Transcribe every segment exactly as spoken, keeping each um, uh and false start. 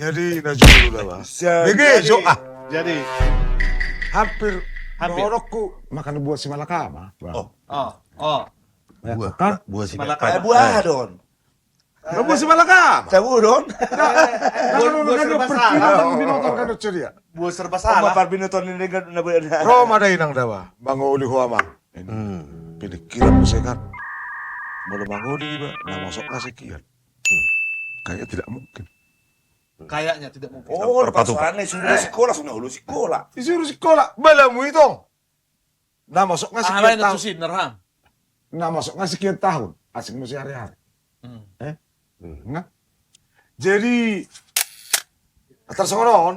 Jadi, na jolo da, Bah. Jadi, bege, jo, ah. Jadi. Hampir, hampir. Dohononku makan buah simalakama, Bah. Oh. Oh, oh. Ya, buah, buah simalakama. Eh, buah don. Buah simalakama. Tahu don. Buah serba salah. Binotor kan dia. Buah serba salah. Binotor ini kan na buah. Ro ma dainang da, Bah. Mangoli ho, Amang. Pinikiran muse kan. Molo mangoli, Bah. Na mosok na sikian. Kayaknya tidak mungkin. Kayaknya tidak mungkin. Oh, persoalannya suruh sikola, suruh sikola. Disuruh sikola. Balamu itong. Na mosok nga sekian tahun. Na mosok nga sekian tahun. Asing muse ari-ari. Eh? Nga. Jadi, tarsongon on.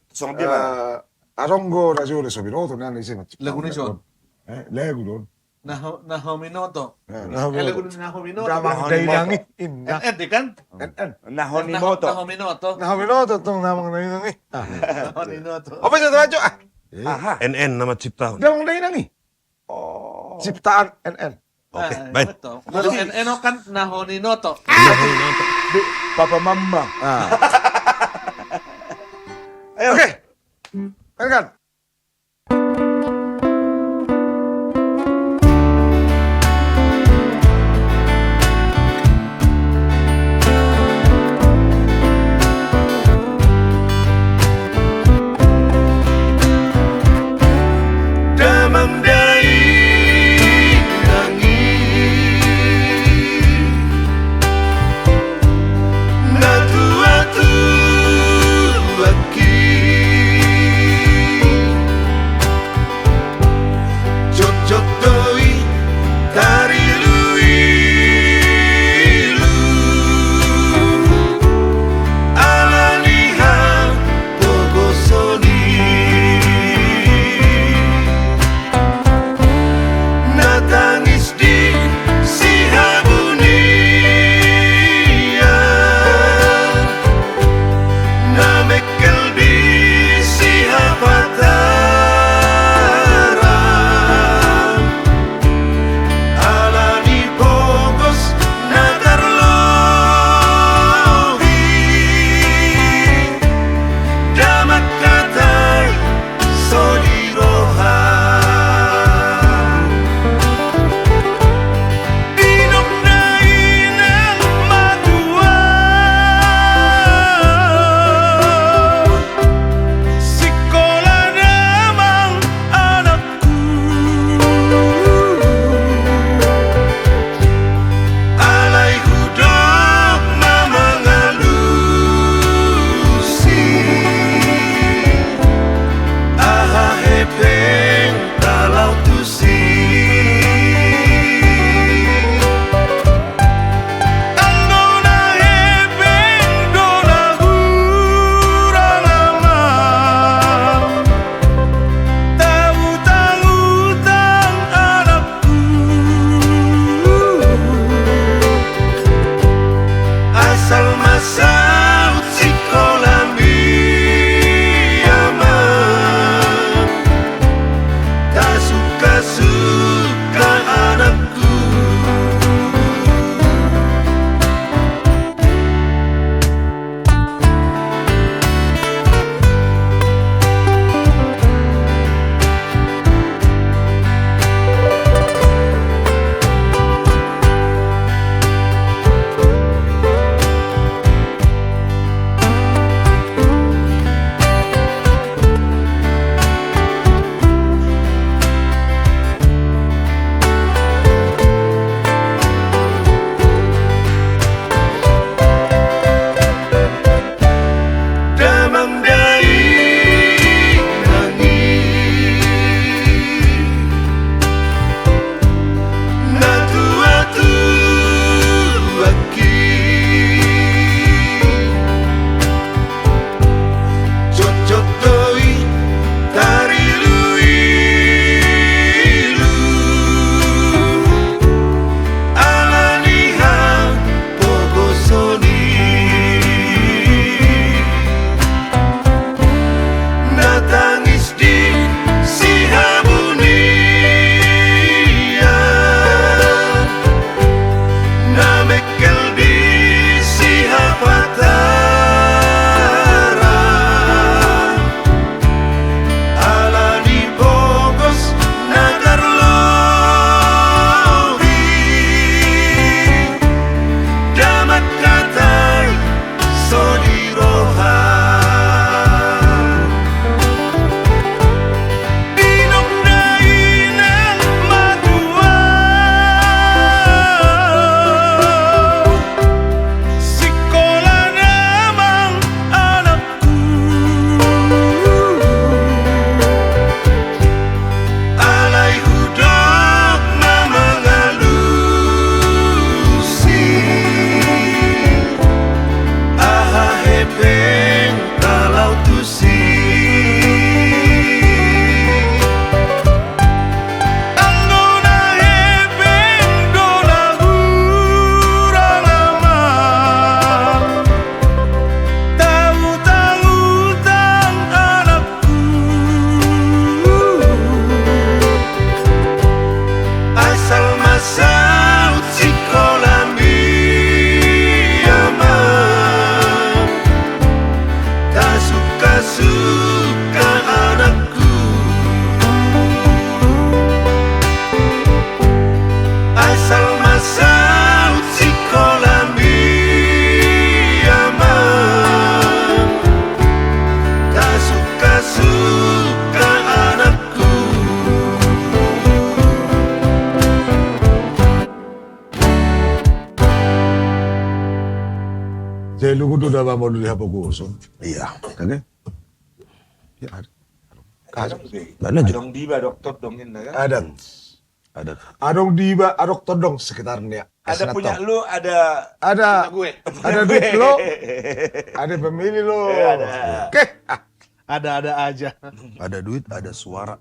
Songon dia, Bang. Adong do na jolo so binoto na ni se macam. Lagu ni son. Eh, lagu don. Na ho minoto. Eh, lagu ni na ho minoto. Damang dainang i, inna. En, en, kan? En, en. Na ho minoto. Na ho minoto. Na ho minoto tong damang dainang i. Na ho minoto. Apa jatuh aja, ah? En, en nama ciptaan. Damang dainang i. Oh. Ciptaan en, en. Oke, baik. Molo en, en kan na ho minoto. Papa mama. Oke. Kan. Damang dainang i, na tuatuahi. Udah, udah, Bang, udah di apa gosong? Iya. Oke. Ya, ada. Ada. Lanjut. Adong diba, adong tondong, inna, kan? Ada. Ada. Adong diba, adong tondong sekitarnya. Ada punya lu, ada, ada punya gue. Ada duit lu. Ada pemilih lu. Iya, ada. Oke. Ah. Ada-ada aja. Ada duit, ada suara.